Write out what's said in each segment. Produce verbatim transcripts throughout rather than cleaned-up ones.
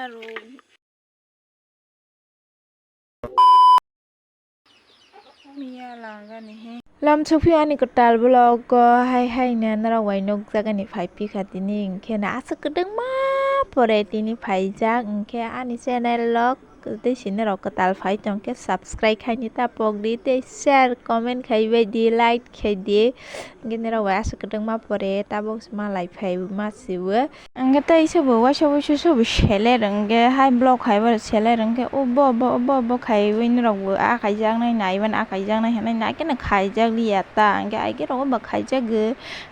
Aro miya langani he. Lam sukphi ani kwtal vlog o hai hai no norok bai nukjagani phai phikha tini, hinkhe no aswk kwdwngma pore tini phaijak, hinkhe ani channel o tei sini rok kwtal phai tongkhe subscribe khaini ta pokdi tei share comment khaibai di, like khaidi, hinkhe norok bai aswk kwdwngma pore tabuk malai phai ma siwo. Hinkhe tei sobo waisa waisa sobo seler hinkhe hai vlog khaibo seler hinkhe obo obo obo obo khaiwi norokbo a khaijaknai naiban a khaijaknai hinwi naikhe no khaijakliya ta hinkhe aike rogo bo khaijago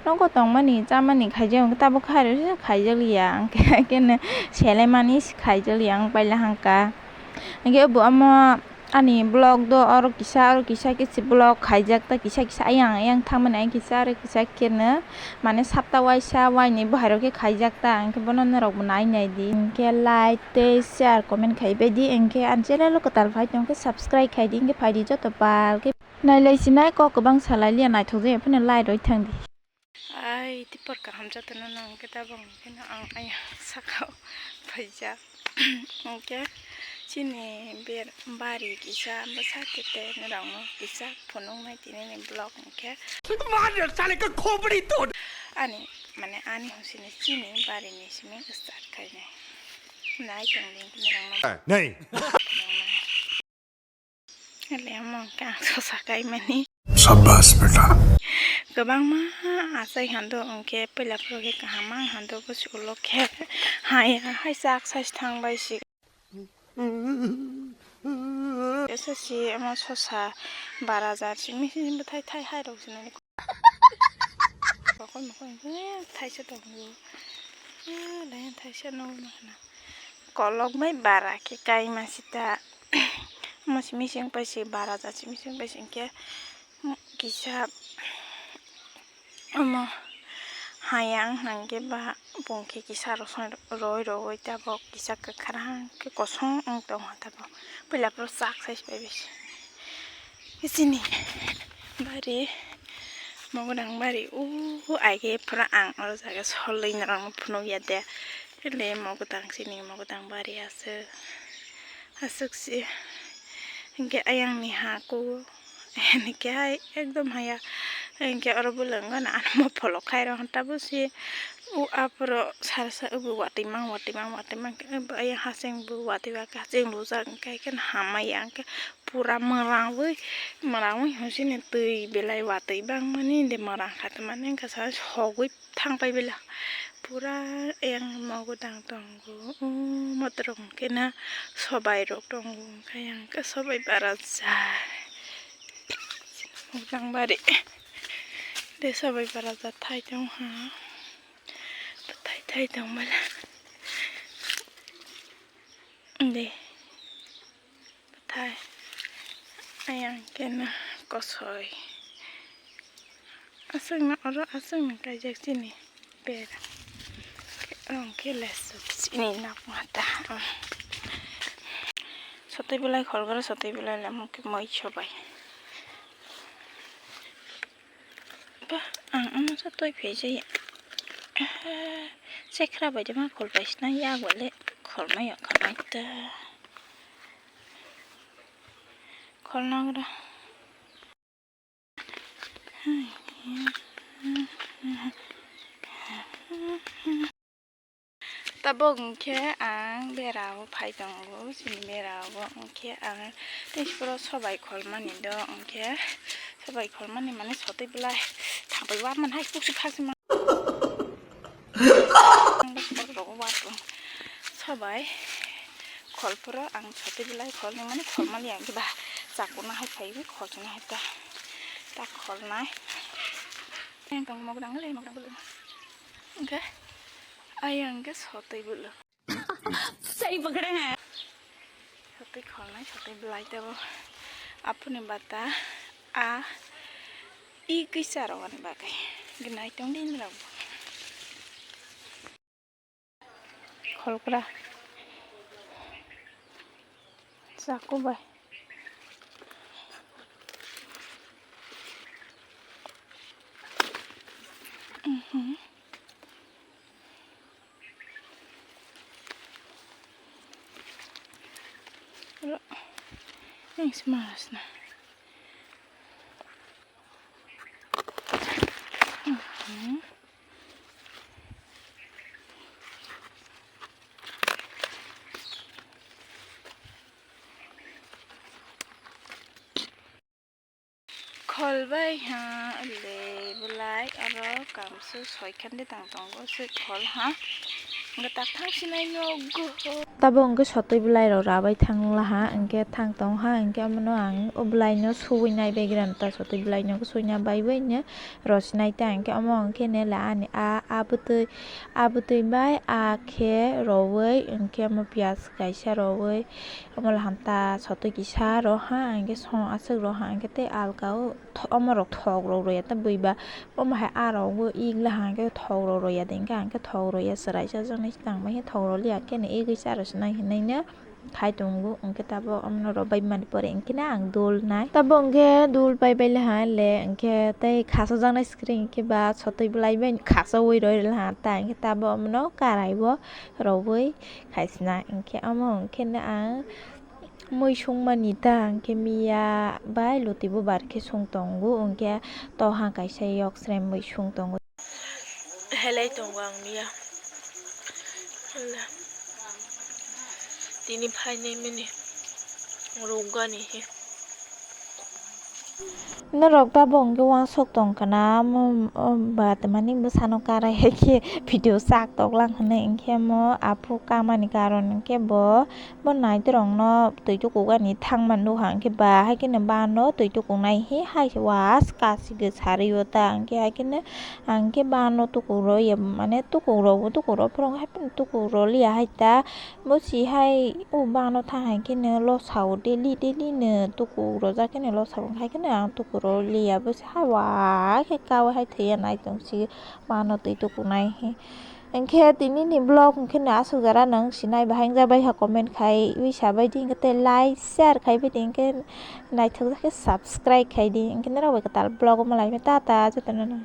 nogo tongmani chamani khaijago hinkhe tabuk khairokhe khaijakliya hinkhe aike no selaimani khaijakliya ang paila hangkha hinkhe obo omo. Ani vlog do oro kisa, oro kisa khe se vlog khaijak ta, kisa kisa ayang ayang thangmani, ayang kisa aro kisa khe no, mane sapta waisa wainwi bo hai rok khe khaijak ta, hinkhe bono norok bo nai nai di. Hinkhe like tei share comment khaibai di, hinkhe ani channel o kwtal phai tongkhe subscribe khai di, hinkhe phai di joto pal khe. Nai lai sinai kok kwbang salai liya, naithok jaya phano lai roi thang di. Ai, tipor kaham jotono nang khe tabok hwnkhe no ang ayang sakao phaijak. Hwnkhe chini ber bari kisa bwsa kete norokno kisa phunuknai tini ni vlog hwnkhe. Mother sale ka khopri to. Ani mane ani hwsini chini bari ni simi start khainai. Nai tong di norokno. Nei. Phunuknai. Ele omo hwnkhe ang sosa kaimani. Shabash beta. Kwbangma achai hando hwnkhe puila phuru khe kaham ang hando bwswk ulo khe haya hai chak sai thang bai si. Ese si omo sosa bara jar simi simi bwthai thai hai rok sinani. Mokol mokol hwnkhe thaisa tongo. Thaisa nugwi mankha na. Kolok bai bara khe kaima sita. Omo simi sing pai se bara ja simi sing pai se hinkhe kisa omo hayang hwnkhe ba bung khe kisa rosong roi roi tabok kisa kwkhwrang khe kosong wng tongkha tabok puila phuru chak sai se pai bai se. Chini bari mogodang bari o aige phuru ang oro jaga solwi norokno phunukya de. Ele mogodang chini mogodang bari aswk aswk se hinkhe ayang ni ha kugo hinkhe hai ekdom haya hinkhe oro bwlwngo no ano mopholok khairok tabuk se o aphuru sara sa obo watwi mang watwi mang watwi mang khe ayang hacheng bo watwi ba khe hacheng lujak hinkhe hai kheno hamya hinkhe. Pura mwrangwi mwrangwi hwnwi sini twi belai watwi bangmani de mwrang kha tongmani wngkha sa sogwi thang pai belai pura yang mogodang tongo o motorok hwnkhe na sobai rok tongo wngkha yang khe sobai bara jar mogodang bari de sobai bara jar thai tongkha thai thai tongmani de. Bwthai ayang khe no kosoi aswkno oro aswkno kaijak chini bera oro hwnkhe lesu chini napma ta sotwi belai khol goro sotwi belai lemo khe moi sobai. Ba ang ano sa toi phai jaya. Chekra bai de ma khol bai sina ya wale khol ma ya khol mai ta. Khol nagra. Tabok hwnkhe ang bera o phai tongo, chini bera o hwnkhe ang tei siporo sobai kholmani do hwnkhe sobai kholmani mane sotwi belai thangbai warmani hai puksuk khasima. Sobai kholphuru ang sotwi belai kholni mane kholmani ang khe ba chakuna hai phaiwi kholchina hai ta ta kholnai. Ang tong mok dang le mok dang le. Hwnkhe ayang khe sotwi bwlwk. Sei pwkhrang ha. Sotwi kholnai sotwi bwlai tebo. Aphurni bata a i kisa rogani bagwi. Gnai tong di nrok. Kholkra. Chaku bai. Mhm. Thanks, Marasna. Mhm. Khol bai ha le belai oro kamsu soi khan de tang tongo se khol ha. Hwnkhe tak thang sinai nogo. Tabuk hwnkhe sotwi belai rok rabai thang la ha, hwnkhe thang tong ha, hwnkhe omono ang o belai no suwi nai bai gra ta sotwi belai no suina bai bai no. Rosnai ta hwnkhe omo hwnkhe ne la ani a, a bwtwi, a bwtwi bai a khe rowoi hwnkhe omo piyaj kaisa rowoi omo laham ta sotwi kisa rw ha hwnkhe song aswk rw ha hwnkhe tei alka o tho-, omo rok thok rok rw ya ta bwi ba omo hai a rok bo ik la ha hwnkhe thok rok rw ya de hwnkhe hwnkhe thok rw ya chwrai cha jaknai se tang bai khe thok rw li ya khe no igwi cha rw se nai hinui no. Khai tongo, hwnkhe tabuk omono rw bai mani pore hwnkhe no ang dul nai. Tabuk hwnkhe dul bai bai le ha le, hwnkhe tei khasajaknai screen hwnkhe ba sotwi belai bai khasaui roi le ha ta, hwnkhe tabuk omono karai o rwui khaisna. Hwnkhe omo hwnkhe no ang mui sungmani ta, hwnkhe miya bai loti bubar khe sung tongo, hwnkhe toha kaisa yok srem mui sung tongo. Helai tongo ang miya. Hala. Tini phainai mini rwgani hi. Norok tabuk hwnkhe uansuk tongkha na, omo, o, ba, tamani bwsano karai hai khe video sak tok lang hwnwi hwnkhe omo aphuru kamani karon hwnkhe bo. Bo naitorokno twi tukugani thangmani nukha, hwnkhe ba hai kheno bano twi tukungnai hi hai se was kachi kwchari o ta, hwnkhe hai kheno ang khe bano tukukrw ya, mane tukukrw bo tukukrw phuru hai phano tukukrw liya hai ta. Bo si hai o bano thang hai kheno losao daily daily no tukukrw jak kheno losao, hai kheno ang tukukrw liya, bo si hai wa khe kaui hai thwiya nai tong si bano twi tukungnai hi. Hwnkhe tini ni vlog hwnkhe no aswk jora nang sinai bahai wngja bai ha comment khai wi sa bai di hwnkhe tei like share khai bai di hwnkhe naithok jak khe subscribe khai di hwnkhe norok bai kwtal vlog o malai tata jotono no.